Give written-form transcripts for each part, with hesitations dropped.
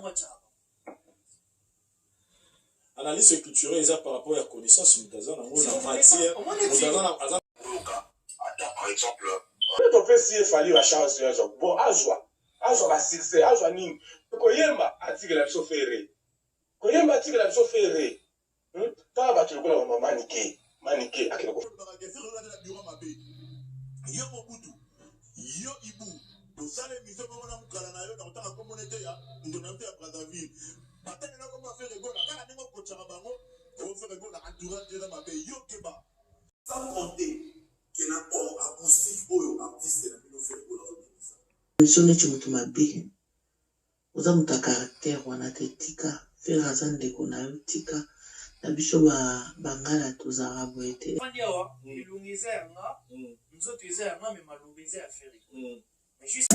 yango atyaka bango? Analyse culturelle eza par rapport ya connaissance moto aza nango na matière, moto aza na aza Koyoka ata par exemple. Soki topesi ye Fally ba chance oyo azwa bon azwa azwa ba succès azwa nini koyemba atikela biso Ferre koyemba atikela biso Ferre hum tala batu lokola ba mama Manike Manike akende ko Olobaka ke Ferre aza na bureau ya mabe. Yo Mobutu, yo Ibu, tosala emission moko na mukala na yo na kotanga kombo ne te ya ndeko na biso ya Brazzaville. Batangela kombo ya Ferre Gola kaka ndenge okotshaka bango, oh Ferre Gola entourage eza mabe. Yo keba. Sans compter que na home acoustique oyo artiste na bino Ferre Gola azo bimisa. Biso neti mutu mabe oza mutu ya caractère wana te tika ferre aza ndeko nayo tika na biso ba bangala tozalaka boye te. Nafandi awa elongi eza ya nga nzoto eza ya nga mais maloba eza ya Ferre mais juste.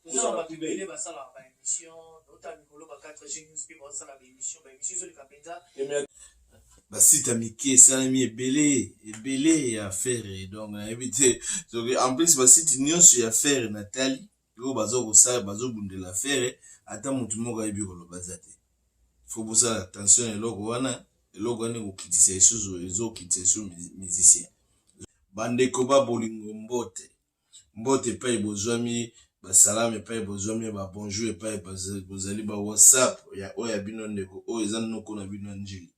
Toza na bato ebele basalaka ba emission, naotala mikolo ba 4G news pe bazosala ba emission, ba emission ezoleka mpenza. Ba site ya mike esalemi ebele ebele ya Ferre donc nayebi te soki en plus ba site nyonso ya Ferre natali oyo baza kosala bazobundela Ferre ata motu moko ayebi koloba aza te. Faut bosala attention na eloko wana, eloko wana ekokitisa lisusu ezokitisa lisusu musicien. Bandeko ba bolingo mbote Mbote epai bozwami, ba salam epai bozwami, ba bonjour epai bozali, ba whatsapp ya oyo ya bino ndeko oyo eza noko na bino ya Ndjili.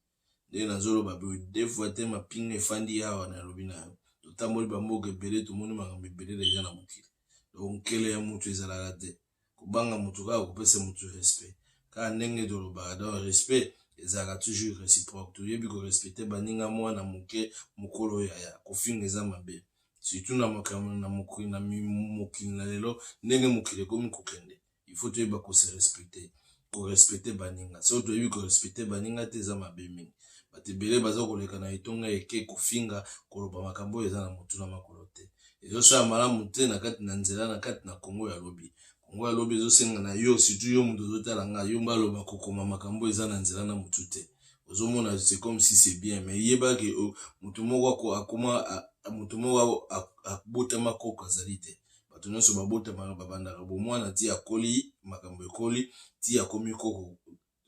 Ndenge nazoloba boye deux fois te mapinga efandi awa nalobi na yo. Totamboli ba mboka ebele tomoni makambo ebele deja na mokili. Donc nkele ya mutu ezalaka te. Kobanga mutu kaka kopesa mutu respect. Kaka ndenge tolobaka donc respect ezalaka toujours reciproque. Toyebi ko respecter baninga mwana muke mukolo yaya. Kofinga eza mabe. Surtout na makambo na mokili na mokili na lelo ndenge mokili ekomi kokende il faut toyeba ko se respecter. Ko respecter baninga. Soki toyebi ko respecter baninga te eza mabe mingi. Bato ebele baza koleka na etonga eke kofinga koloba makambo oyo eza na mutu na makolo te. Ezosala malamu te na kati na nzela na kati na Congo ya lobi. Congo ya lobi ezosenga na yo surtout yo moto ozotala nga yo baloba kokoma makambo eza na nzela na mutu te. Ozomona c'est comme si c'est bien mais yeba ke moto moko akoma moto moko abotama koko azali te. Bato nyonso babotamaka babandaka bomwana ti akoli makambo ekoli ti akomi koko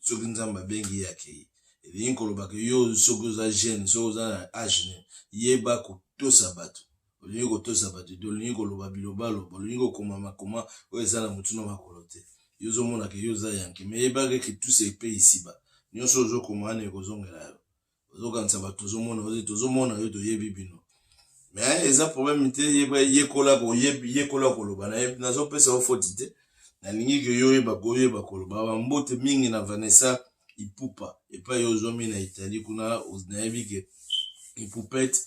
soki Nzambe abengi ye akeyi. Elingi koloba ke yo soki oza jeune, soki oza na age nini, yeba kotosa bato. Olingi kotosa bato te, olingi koloba bilobaloba, olingi kokoma makoma oyo eza na motu na makolo te. Yo ozomona ke yo oza yanke, mais yeba ke tout se paie ici-bas. Nyonso oyo ozokoma wana ekozongela yo. Ozokanisa bato tozomona yo te, tozomona yo, toyebi bino. Mais eza problème te, yeba yekola yekola koloba. Nazopesa yo faute te. Nalingi ke yo oyeba koyeba koloba. Ba mbote mingi na Vanessa Ipupa epai yo ozwami na Italie kuna, nayebi ke Ipupette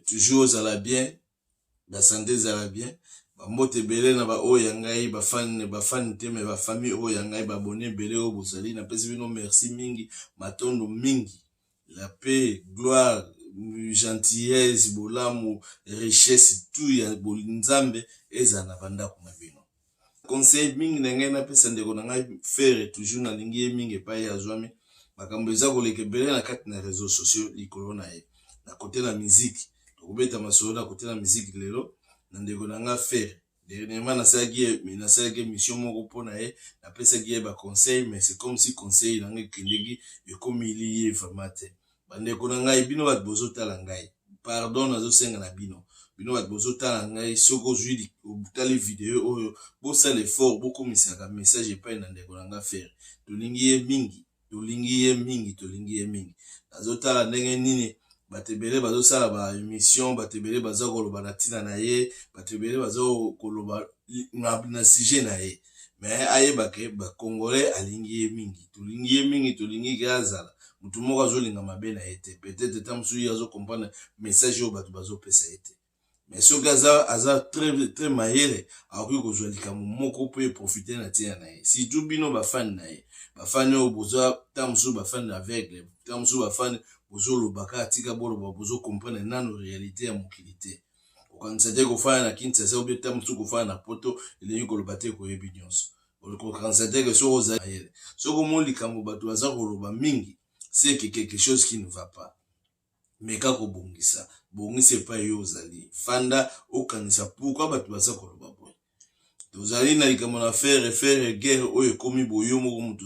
toujours ozala bien, ba sante ezala bien. Ba mbote ebele na ba oyo ya ngai, ba fan, ba fan te mais ba famille oyo ya ngai, ba abonne ebele oyo bozali, napesi bino merci mingi, matondo mingi. La paix, gloire, gentillesse, bolamu, richesse, tout ya Nzambe ezala na bandako na bino. Conseil mingi na ngai napesa ndeko na ngai Ferre, toujours nalingi ye mingi epai ye azwami. Makambo eza koleka ebele na kati na réseaux sociaux likolo na ye. Na kote na musique, tokobeta masolo na kote na musique lelo na ndeko na ngai Ferre. Dernièrement nasalaki émission moko mpo na ye, napesaki ye ba conseil, mais c'est comme si conseil na ngai ekendeki ekomili ye vraiment te. Bandeko na ngai, bino bato bozotala ngai, pardon nazosenga na bino, bino bato bozotala ngai, soki ozwi otali video oyo, bosala effort bokomisaka message epai na ndeko na ngai Ferre. Tolingi ye mingi, tolingi ye mingi, tolingi ye mingi. Nazotala ndenge nini bato ebele bazosala ba émission, bato ebele baza koloba na ntina na ye, bato ebele baza koloba na sujet na ye. Mais ayeba ke ba Congolais alingi ye mingi, tolingi ye mingi, tolingi ke azala motu moko azolinga mabe na ye te. Peut-être ta mosusu ye azo comprendre message oyo bato bazopesa ye te. Mais soki aza très, très mayele, akoki kozwa likambo moko mpo eprofite na ntina na ye. Surtout bino ba fan na ye, ba fan oyo boza ta mosusu ba fan aveugle, ta mosusu ba fan bozoloba kaka tika boloba, bozo comprendre nano réalité ya mokili te. Kokanisa te kofanda na Kinshasa ou bien ta mosusu kofanda na poto elingi koloba te koyebi nyonso. Kokanisa te ke soki ozali mayele, soki omoni likambo bato baza koloba mingi, C'est que quelque chose qui ne va pas. Meka kobongisa, bongisa epai yo ozali. Fanda okanisa pourquoi bato baza koloba boye. Tozali na likambo na Ferre, Ferre guerre oyo ekomi boye, yo moko moto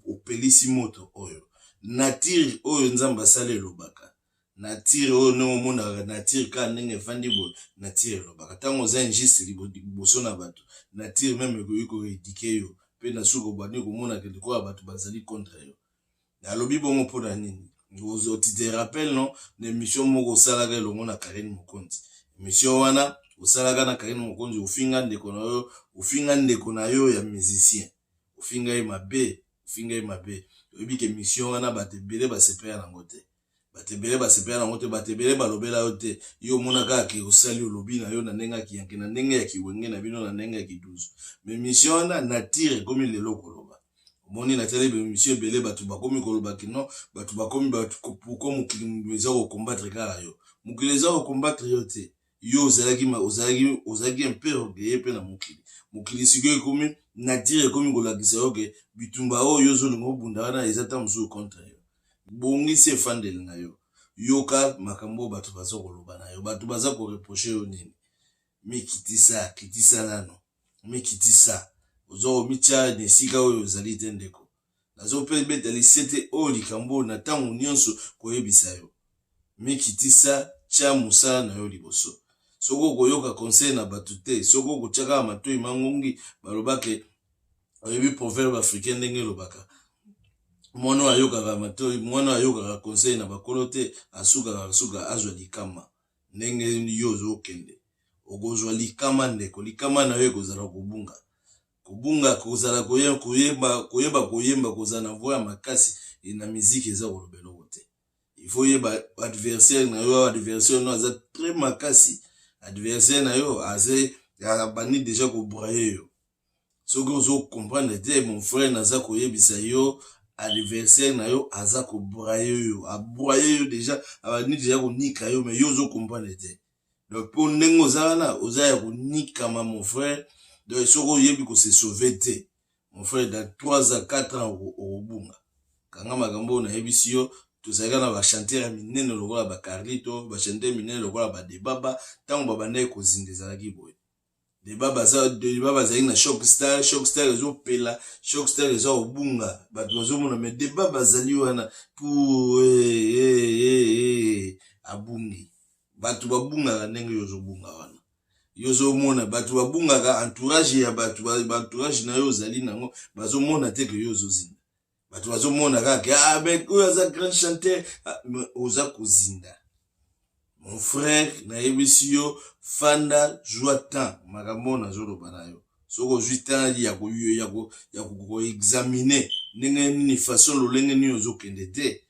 opelisi moto oyo. Nature oyo Nzambe asali elobaka. Nature oyo ndenge omonaka nature kaka ndenge efandi boye, nature elobaka. Ntango oza injuste liboso na bato, nature meme ekoki koedike yo mpe na suka obandi komona ke lokola bato bazali contre yo. Nalobi bongo mpo na nini? Tu te rappelles non, na émission moko osalaka elongo na Karine Mokonzi. Émission wana osalaka na Karine Mokonzi, ofinga ndeko na yo, ofinga ndeko na yo ya musicien, ofinga ye mabe, ofinga ye mabe. Oyebi ke émission wana bato ebele basepela nango te, bato ebele basepela nango te, bato ebele balobela yo te. Yo omona kaka ke osali, olobi na yo na ndenge ya kiyanke, na ndenge ya kiwenge na bino, na ndenge ya kiduzu. Mais émission wana nature ekomi lelo koloba. Omoni natali ba émission ebele, bato bakomi koloba kino bato bakomi bato pourquoi mokili eza kocombattre kaka yo? Mokili eza kocombattre yo te. Yo ozalaki ozalaki ozalaki un peu orgueilleux mpe na mokili. Mokili sikoyo ekomi nature ekomi kolakisa yo ke bitumba oyo ozolinga obunda wana eza ta mosusu contre yo. Bongisi efandeli na yo, yoka makambo oyo bato baza koloba na yo, bato baza koreproche yo nini. Mikitisa, kitisa nano, mikitisa. Oza komitya na esika oyo ozali te ndeko. Nazo mpe beta lisete oyo likambo oyo na ntango nyonso koyebisa yo, mikitisa, tya mosala na yo liboso. Soki okoyoka conseil na bato te, soki okotya kaka matoi mangongi, balobake oyebi proverbe africain ndenge elobaka, mwana oyo ayokaka matoi, mwana oyo ayokaka conseil na bakolo te, asukaka suka azwa likama. Ndenge yo ozokende okozwa likama ndeko, likama na yo ekozala kobunga, kobunga kozala koyeba, koyeba koyemba, kozala na voix ya makasi na miziki eza koloba eloko te. Il faut yeba adversaire na yo. Adversaire no aza très makasi, adversaire na yo aza abandi déjà kobrayer yo. Soki ozocomprendre te, mon frère, naza koyebisa yo, adversaire na yo aza kobrayer yo, abroyer yo déjà, abandi déjà konika yo, mais yo ozocomprendre te. Donc mpo ndenge oza wana, oza ya konikama, mon frère. Donc soki oyebi kose sauver te, mon frère, dans 3 à 4 ans okobunga. Kanga makambo oyo nayebisi yo. Tozalaka na bachanteur ya minene lokola baCarlito, bachanteur minene lokola baDebaba. Ntango babandaki kozinda, ezalaki boye. Debaba bazalaki na Choc Star, Choc Star ezopela, Choc Star eza kobunga, bato bazomona, mais Deba bazali wana pour abungi. Bato babungaka ndenge yo ozobunga wana, yo ozomona bato babungaka, entourage ya bato, baentourage na yo ozali nango bazomona te ke yo ozozinda. Bato bazomona kaka, ah, mais oyo aza grand chanteur. Ah, oza kozinda, mon frère. Nayebisi yo, fanda, zwa temps. Makambo oyo nazoloba na yo, soki ozwi temps ya koexaminer ndenge nini, façon lolenge nini ozokende te,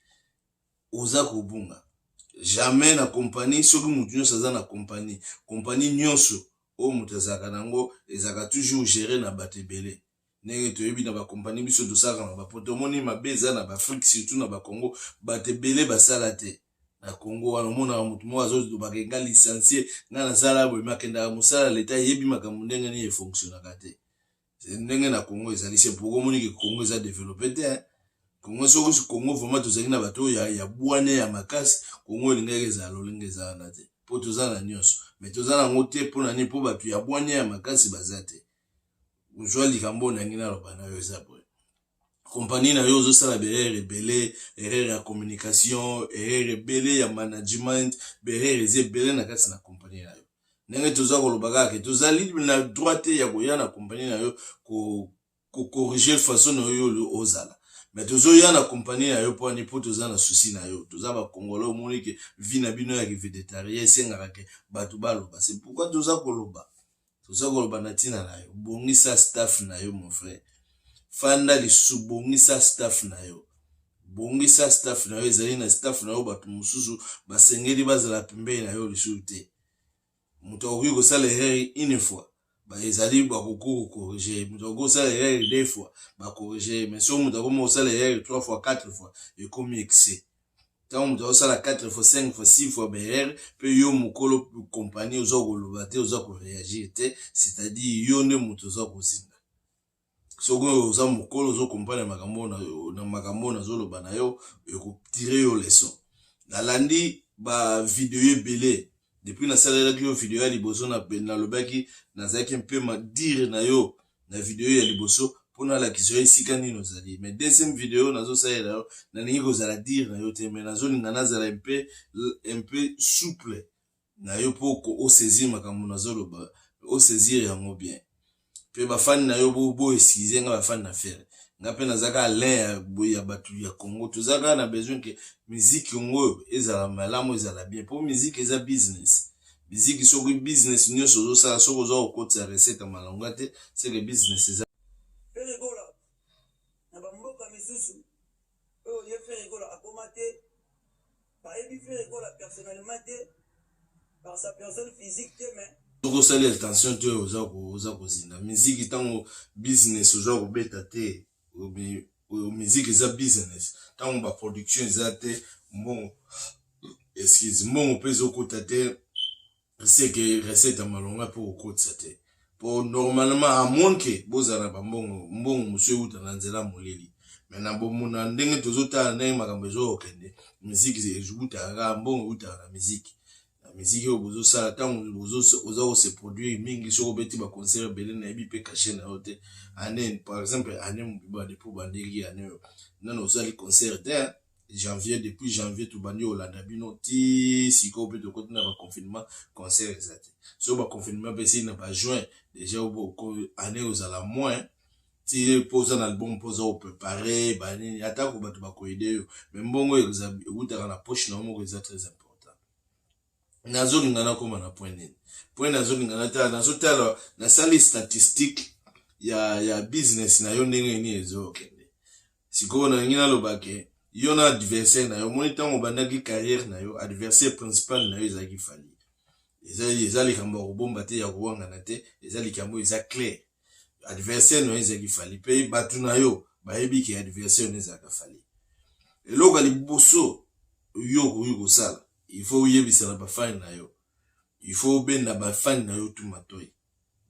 oza kobunga. Jamais na kompani, soki motu nyonso aza na kompani, kompani nyonso oyo moto azalaka nango ezalaka toujours géré na bato ebele. Ndenge toyebi na bakompani biso tosalaka na bapoto, omoni mabe eza na baAfrique, surtout na baCongo, bato ebele basala te. Na Congo wana omonaka motu moko azolobaka nga licencié, nga nasala boye, akendaka mosala leta, eyebi makambo ndenge nini efonctionnaka te. Ndenge na Congo ezali, c'est pourquoi omoni ke Congo eza développé te. Congo, soki Congo vraiment tozalaki na bato oyo ya bwane ya makasi, Congo elingaki ezala lolenge eza wana te, mpo toza na nyonso, mais toza nango te. Mpo na nini? Mpo bato ya bwane ya makasi baza te. Ozwa likambo oyo nangi naloba na yo eza boye: kompani na yo ozosala baerreur ebele, erreur ya communication, erreur ebele ya management, baerreur eza ebele na kati na kompani na yo. Ndenge toza koloba kaka ke tozali na droit te ya koya na kompani na yo kocorriger façon na yo oyo ozala, mais tozoya na kompani na yo mpo ani? Mpo toza na souci na yo. Toza bacongolais, omoni ke vie na bino ya kivedettariat esengaka ke bato baloba. C'est pourquoi toza koloba, toza koloba na ntina na yo. Bongisa staff na yo, mon frère. Fanda lisusu, bongisa staff na yo, bongisa staff na yo. Ezali na staff na yo bato mosusu basengeli bazala pembeni na yo lisusu te. Moto akoki kosala erreur une fois, ezali bakoki kocorriger. Moto akoki kosala erreur deux fois, bacorriger. Mais soki moto akomi kosala erreur trois fois, quatre fois, ekomi excès. Ntango moto azosala quatre fois, cinq fois, six fois baerreur, mpe yo mokolo kompagnie oza koloba te, oza koréagir te, c'est-à-dire yo nde moto oza kozinda. Soki oza mokolo ozo comprendre makambo na makambo nazoloba na yo, ekotire yo leçon. Nalandi ba video ebele depuis nasalelaki yo video ya liboso, nalobaki nazalaki mpe madire na yo na video ya liboso mpo nalakisa yo esika nini ozali. Mais deuxième video nazosalela yo, nalingi kozala dire na yo te, mais nazolinga nazala mpe un peu souple na yo mpo osaisir makambo nazoloba, osaisir yango bien. Mpe bafani na yo, bo excuse nga, bafani na Ferre, nga mpe naza kaka l'un ya bato ya Congo. Toza kaka na besoin ke musique yango oyo ezala malamu, ezala bien, mpo musique eza business. Musique, soki business nyonso ozosala, soki oza kokotisa recette ya malonga te, c'est que business eza Ferre Gola na bamboka misusu oyo ye Ferre Gola akoma te, bayebi Ferre Gola personnellement te, par sa personne physique te, mais Soki osali attention te, oza kozinda miziki. Ntango business oza kobeta te, miziki eza business. Ntango baproduction eza te, mbongo, excuse, mbongo mpe ezokota te, c'est que recette ya malonga mpo kokotisa te. Po normalement, à moins que bozala na bambongo, mbongo mosusu euta na nzela molili, mais na bomona ndenge tozotala ndenge makambo ezokokende, miziki ezwutaka kaka mbongo eutaka na miziki, na miziki oyo bozosala. Ntango oza kose produire mingi, soki obeti baconcert ebele, nayebi mpe cachet na yo te. Année, par exemple, année mobimba depuis obandeki, année oyo nano ozali concert te, janvier, depuis janvier tobandi kolanda bino ti sikoyo mpe tokoti na baconfinement, concert eza te. Soki baconfinement mpe esili na bajuin déjà, année ozala moins ti mpo oza na album mpo oza koprépare banini. Atako bato bakoaider yo, mais mbongo eutaka na poche na yo moko eza très important. Nazolinga nakóma na point nini? Point nazolinga natala, nazotala, nasali statistique ya business na yo ndenge nini ezokende sikoyo. Nalingi naloba ke yo na adversaire na yo, omoni ntango obandaki carrière na yo, adversaire principal na yo ezalaki Fally. Eza likambo ya kobomba te, ya kowangana te, eza likambo eza clair. Adversaire na yo ezalaki Fally, mpe bato na yo bayebi ke adversaire na ezalaka Fally. Eloko ya liboso yo okoki kosala, il faut oyebisa na bafani na yo, il faut obenda bafani na yo tu matoi,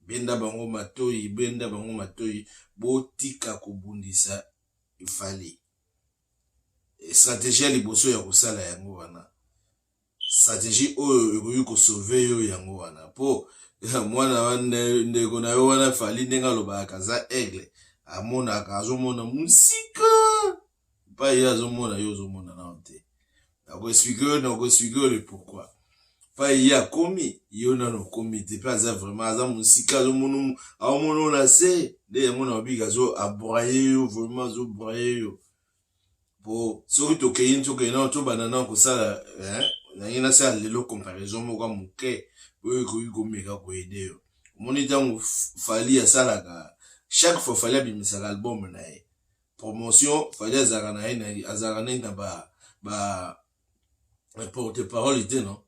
benda bango matoi, benda bango matoi, botika kobundisa Fally. Stratégie ya liboso ya kosala yango wana, stratégie oyo ekoki kosauver yo yango wana, mpo mwana ndeko na yo wana Fally, ndenge alobaka aza aigle, amonaka, azomona mosika mpa ye azomona, yo ozomona nano te. Nakoexpliquer yo, nakoexpliquer yo le pourquoi. Mpa ye akomi, yo nano okomi te, mpe aza vraiment, aza mosika, azomona, aomona na se. Nde yango na babika azo abroyer yo, vraiment azobroyer yo. Po soki tokei, tokei nano, tobanda nano kosala nangi, nasala lelo comparaison moko ya moke oyo ekoki komeka koaider yo. Omoni ntango Fally asalaka, chaque fois Fally abimisaka album na ye, promotion, Fally azalaka na ye, azalaka neti na ba porte parole te, non,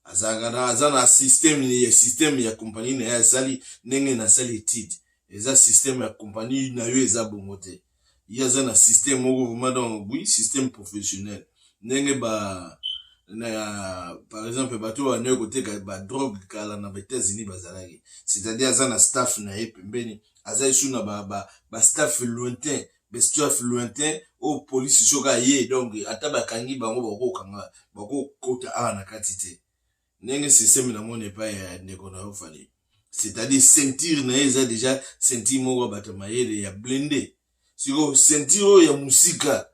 azalaka na, aza na système ya compagnie na ye. Asali ndenge nasali étude, eza système ya compagnie na yo eza bongo te. Ye aza na système moko vraiment, donc oui, système professionnel, ndenge ba na, par exemple, bato oyo bandeki koteka badrogue kala na baÉtats-Unis bazalaki, c'est-à-dire aza na staff na ye pembeni, aza esu na bastaff ba lointain, bastaff lointain oyo polisi soki aye, donc ata bakangi bango, bakokanga, bakokota awa na kati te. Ndenge système namoni epai ya ndeko na yo Fally, c'est-à-dire ceinture na ye eza déjà ceinture moko ya bato mayele ya blindé. Sikoyo ceinture oyo ya mosika,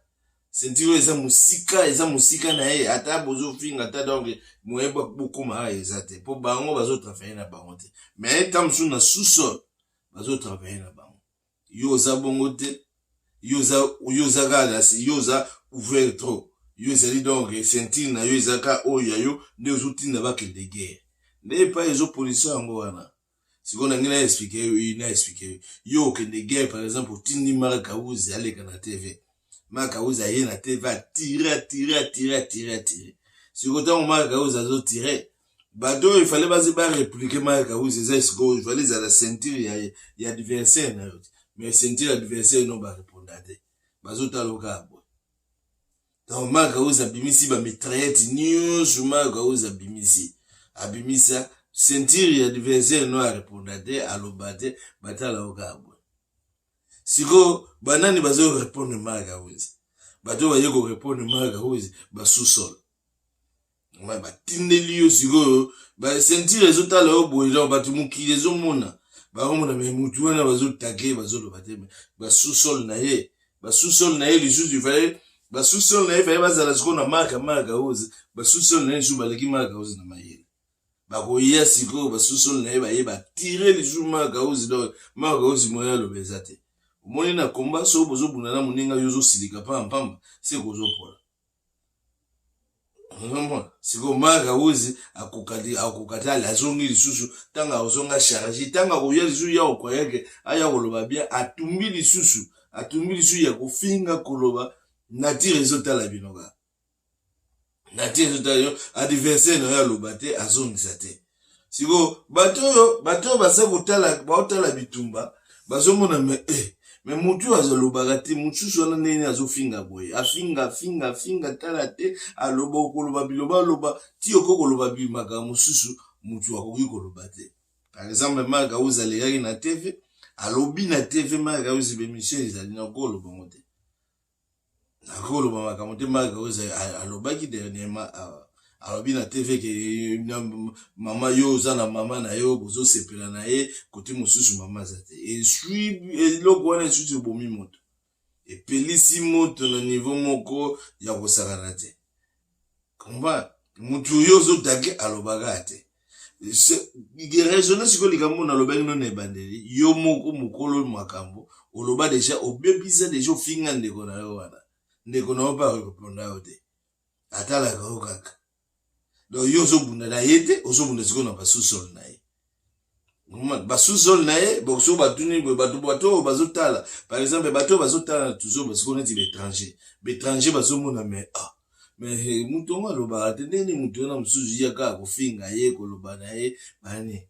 ceinture oyo eza mosika, eza mosika na ye, ata bozofinga, ata donc moye bokóma awa eza te, mpo bango bazotravailler na bango te. Mais ta mosusu na sous-sol bazotravailler na bango. Yo oza bongo te, yo oza kaka, yo oza ouvert trop. Yo ezali donc ceinture na yo eza kaka oyo ya yo nde ozotinda bakende guerre, nde epai ezopolisa yango wana. Sikoyo nangi na expliquer yo, na expliquer yo. Okende guerre, par exemple, otindi Mark Auzi aleka na TV. Mark Auzi aye na TV, atire, atire, atire, atire, atire. Sikoyo ntango Mark Auzi azotire, bato oyo ifale baze barépliquer Mark Auzi, eza sikoyo ifale ezala ceinture ya adversaire na yo te, mais ceinture ya adversaire no bareponda te, bazotala kaka boye. Donc Mark Auzi abimisi bamitraillette nyonso, Mark Auzi abimisi, abimisa ceinture ya adversaire no areponda te, aloba te, batala kaka boye. Sikoyo banani bazo répondre Marc House? Bato baye ko répondre Marc House ba sous-sol. Batindeli yo sikoyo ba ceinture ezotala yo boye, donc bato mokili ezomona bakomona me mutu wana bazotake bazoloba te ba sous-sol na ye, ba sous-sol na ye lisusu ifale ba sous-sol na ye fale bazala sikoyo na Marc Marc House, ba sous-sol na ye lisusu baleki Marc House na mayele. Bakoya sikoyo ba sous-sol na ye baye batire lisusu Marc House, donc Marc House moyen aloba eza te. Omoni na komba soki bozobunda na moninga yo ozosilika pamba se kozopola. Ozomona sikoyo Marc House akoka te, ale azongi lisusu ntango azonga charge, ntango akoya lisusu ya kokwayake aya koloba bien, atumbi lisusu, atumbi lisusu ya kofinga koloba nature ezotala bino kaka, nature ezotala yo adversaire na yo aloba te azongisa te. Sikoyo bato oyo baza kotala baotala bitumba bazomona me me motu oyo azalobaka te, mosusu wana ndenge azofinga boye, afinga afinga afinga tala te, aloba okoloba biloba aloba ti okoki koloba makambo mosusu motu akoki koloba te. Par exemple Marc House alekaki na TV, alobi na TV Marc House bemission ezali na koloba ngo te, nakoloba makambo te. Marc House alobaki dernièrement alobi na TV ke mama yo oza na mama na yo bozosepela na ye, kote mosusu mama aza te. Esui eloko wana esusu ebomi moto, epelisi moto na niveau moko ya kosakana te. Komba motu oyo ozotake alobaka te, raisonne sikoyo likambo nalobaki no na ebandeli, yo moko mokolo makambo oloba deja, obebisa deja, ofinga ndeko na yo wana, ndeko na yo mpe akoreponda yo te, atalaka yo kaka. Donc yo ozobunda na ye te, ozobunda sikoyo na basusol na ye, basusol na ye so batuni boye bato bato oyo bazotala, par exemple bato oyo bazotala toujours basikoyo neti baétranger, baétranger bazomona mais ah mais moto yango alobaka te, ndenge nini moto wana mosusu ya kaka kofinga ye koloba na ye bani,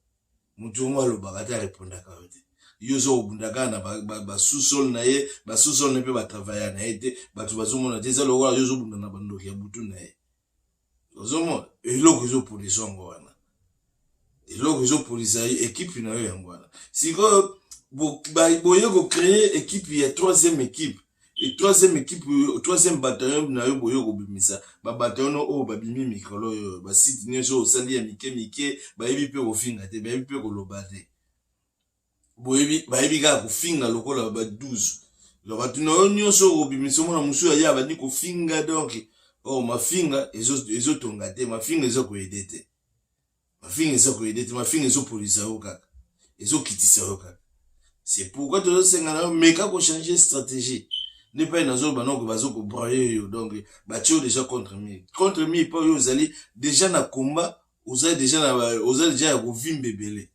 moto yango alobaka te, arepondaka yo te, yo oza kobunda kaka na basusol na ye, basusol na ye mpe batravailla na ye te, bato bazomona te, eza lokola yo ozobunda na bandoki ya butu na ye. Ozomona eloko ezopolisa yango wana, eloko ezopolisa ekipe na yo yango wana. Sikoyo boye kocreye ekipe ya troisième équipe, et troisième équipe, troisième bataillon na yo, boye kobimisa babataillon oyo babimi mikolo oyo, basite nyonso oyo osali ya mike mike, bayebi mpe kofinga te, bayebi mpe koloba te, boyebi bayebi kaka kofinga lokola ba 12. Donc bato na yo nyonso oyo kobimisa, omona mosusu aye abandi kofinga, donc oh mafinga ezotonga te, mafinga eza koyede te, mafinga eza koyede te, mafinga ezopolisa yo kaka, ezokitisa yo kaka. C'est pourquoi tozosenga na yo meka kochanger stratégie nde mpai nazoloba noko bazokobraye yo, donc batie yo déjà contre mur, contre mur mpo yo ozali déjà na combat, oza déjà na oza déjà ya kovimba ebele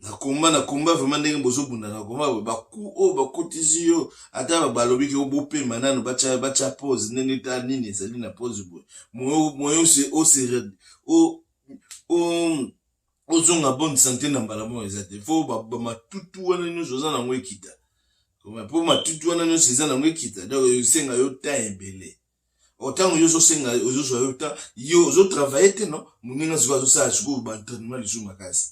na combat, na combat vraiment ndenge bozobunda na combat, baku oyo bakotisi yo ata balobi ke bopema nano, batya pause ndenge ta nini ezali na pause boye, moyo ozonga bonne santé na mbala moko eza te, fo bamatutu wana nyonso oza nango ekita, mpo matutu wana nyonso eza nango ekita, donc esenga yo temps ebele. Ntango yo ozosenga ozozwa yo temps, yo ozotravaille te, no moninga sikoyo azosala sikoyo baentraînement lisusu makasi,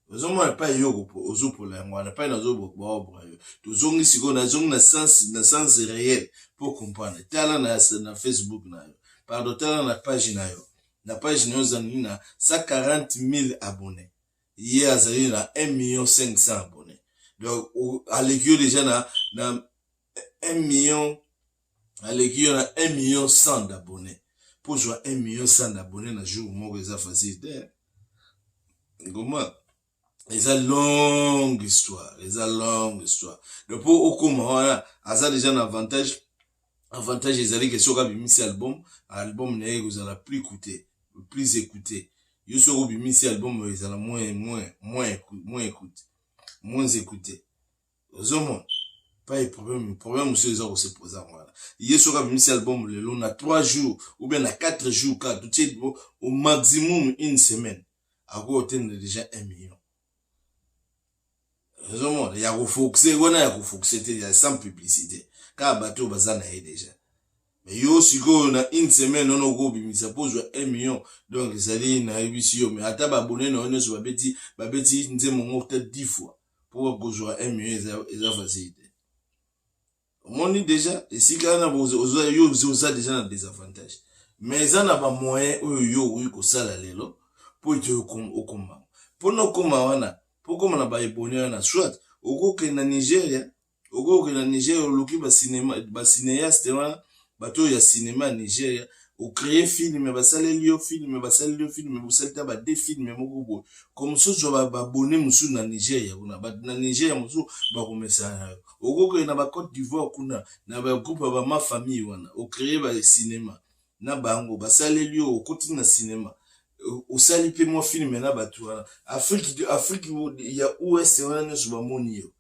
ozomona epai yo ozopola yango wana epai nazobaobra yo. Tozongi sikoyo, nazongi na sens réel po comprendre. Tala na Facebook na yo, pardon, tala na page na yo, na page na yo ozali na 140 000 abonnés, ye azali na 1 million 500 abonnés, donc aleki yo déjà na 1 million, aleki yo na 1 million 100 d'abonnés. Mpo ozwa 1 million 100 d'abonnés na jour moko eza facile te, ngoma eza longue histoire, eza longue histoire. Donc mpo okóma wana aza déjà na avantage, avantage ezali ke soki abimisi album, album na ye ekozala plus écouté, plus écouté. Yo soki obimisi album ezala moins écoute, moins écouté. Ozomona pas problème, problème mosusu eza kose poser yango wana. Ye soki abimisi album lelo, na 3 jours ou bien na 4 jours kaka, totie au maximum une semaine, akoki kotendre déjà 1 million. Ozomona ya kofoxe wana, ya kofoxe te, ya sans publicité, kaka bato oyo baza na ye déjà. Mais yo sikoyo na une semaine wana okobimisa mpo ozwa 1 million, donc ezali nayebisi yo, mais ata babone na yo nyonso babeti nzembo ngo ta 10 fois, mpo kozwa 1 million eza facile te. Omoni deja esika wana oza, yo oza deja na desavantage. Mais eza na ba moyen oyo yo okoki kosala lelo mpo ete okoma. Mpo na okoma wana, mpo okoma na ba ebone wana, soit okokende na Nigeria, okokende na Nigeria oluki ba cinema, ba cineaste wana, bato oyo ya cinema ya Nigeria, ocree film, basaleli yo film, basaleli yo film, bosali ta ba deux film moko boye, comme ça ozwa ba abonne mosusu na Nigeria kuna, bato na Nigeria mosusu bakomesana na yo. Okokende na ba Cote d'Ivoire kuna, na ba groupe ya ba ma famille wana, ocree ba cinema na bango, basaleli yo, okoti na cinema, osali mpe mwa film na bato wana. Afrique, Afrique ya Ouest wana nyonso bamoni yo.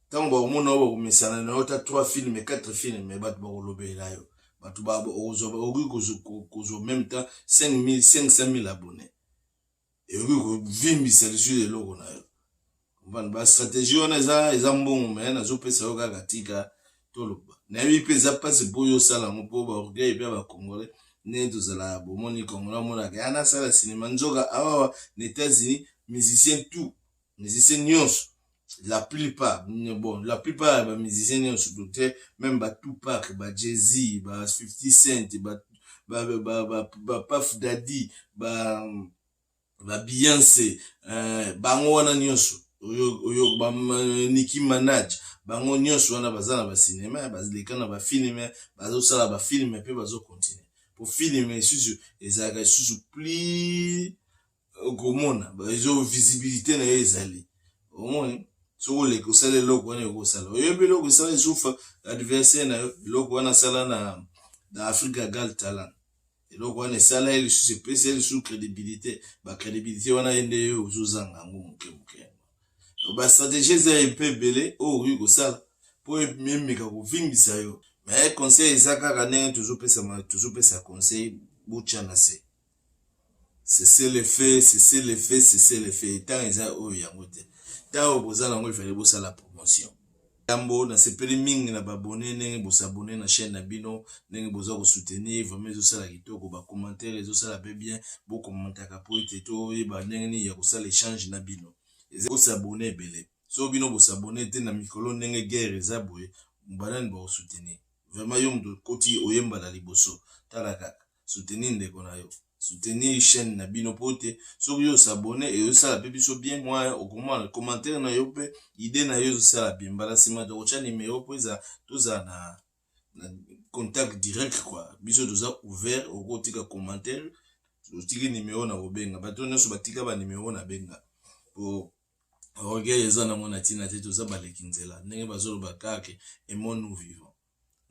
Ntango bakomona yo, bakomesana na yo, ata 3 film, 4 film, bato bakolobela yo. Bato okoki kozwa même temps 5000, 500 000 abonnés. Ekoki kovimbisa lisusu eloko na yo. Ba stratégie wana eza mbongo, me nazopesa yo kaka, tika toloba. Nayebi mpe eza mpasi mpo oyo osala yango, mpo baorgueil mpe ya bacongolais ndenge tozalaka. Bomoni, Congolais amonaka ya nasala cinéma, nzoka awawa na États-Unis, musicien, tout musicien nyonso, la plupart, bon, la plupart ya bamusicien nyonso te, même ba Tupac, ba Jay-Z, ba 50 Cent, ba Puff Daddy, ba Beyoncé, bango wana nyonso oyo, ba Nicki Minaj, bango nyonso wana baza na bacinema, baleka na bafilm, bazosala bafilm mpe bazocontinue, po film lisusu ezalaka lisusu plus komona ezo visibilité na yo ezali. Omoni, soki oleki osala eloko wana, ekosala, oyebi eloko esala lisusu adversaire na yo, eloko wana asala na Africa Gal Talent, eloko wana esala ye lisusu, epesa ye lisusu crédibilité. Bacrédibilité wana ye nde yo ozozanga yango moke moke. Bastratégie eza mpe ebele oyo okoki kosala mpo emeka kovimbisa yo. Mais conseil eza kaka ndenge tozopesa conseil: botya na se, cessez le fait, cessez le fait, cessez le fait. Ntango eza oyo yango te, ntango boza nango, efale bosala promotion. Yambo nasepeli mingi na baabonnés, ndenge bos'abonner na chaîne na bino, ndenge boza kosoutenir, vraiment ezosala kitoko. Bacommentaire ezosala mpe bien, bokommentaka po ete toyeba ndenge nini ya kosala échange na bino. Bos'abonner ebele. So bino bos'abonner te na mikolo ndenge guerre eza boye, banani bakosoutenir vraiment yo? Moto okoti oyembala liboso, tala kaka, soutenir ndeko na yo, soutenir chaîne na bino, po te soki yo os'abonner, ezosala mpe biso bien. Mwa okomona commentaire na yo mpe idée na yo ezosala bien. Mbala nsima tokotya nimero mpo eza tozala na contact direct quoi. Biso toza ouvert, okotika commentaire, otiki nimero na kobenga. Bato nyonso batika banimero na benga, po orgueil eza nango na ntina te. Toza baleki nzela, ndenge bazoloba kaka, aimons nous vivons.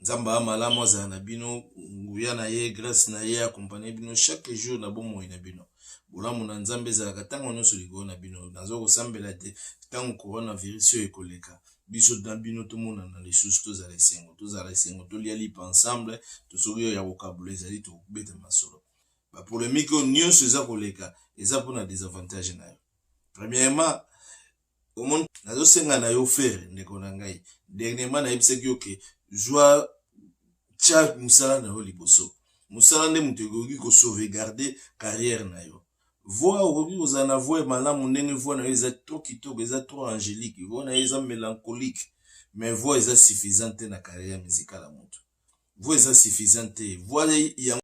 Nzambe aya malamu, azala na bino, nguya na ye, grâce na ye accompagne bino chaque jour na bomoi na bino. Bolamu na Nzambe ezalaka ntango nyonso likolo na bino. Naza kosambela te ntango coronavirus oyo ekoleka, biso na bino tomonana lisusu, tozala esengo, tozala esengo, tolia lipa ensemble. Soki oyo ya kokabula ezali, tokobeta masolo. Bapolémique oyo nyonso eza koleka eza mpona désavantage na yo. Premièrement, omoni, nazosenga na yo Ferre, ndeko na ngai, dernièrement nayebisaki yo ke zwa, tia mosala na yo liboso. Mosala nde moto ekoki kosauvegarde carrière na yo. Voix, okoki kozala na voix malamu, ndenge voix na yo eza trop kitoko, eza trop angélique, voix na yo eza mélancolique, mais voix eza suffisant te na carrière musicale ya moto. Voix eza suffisant te. Voix yango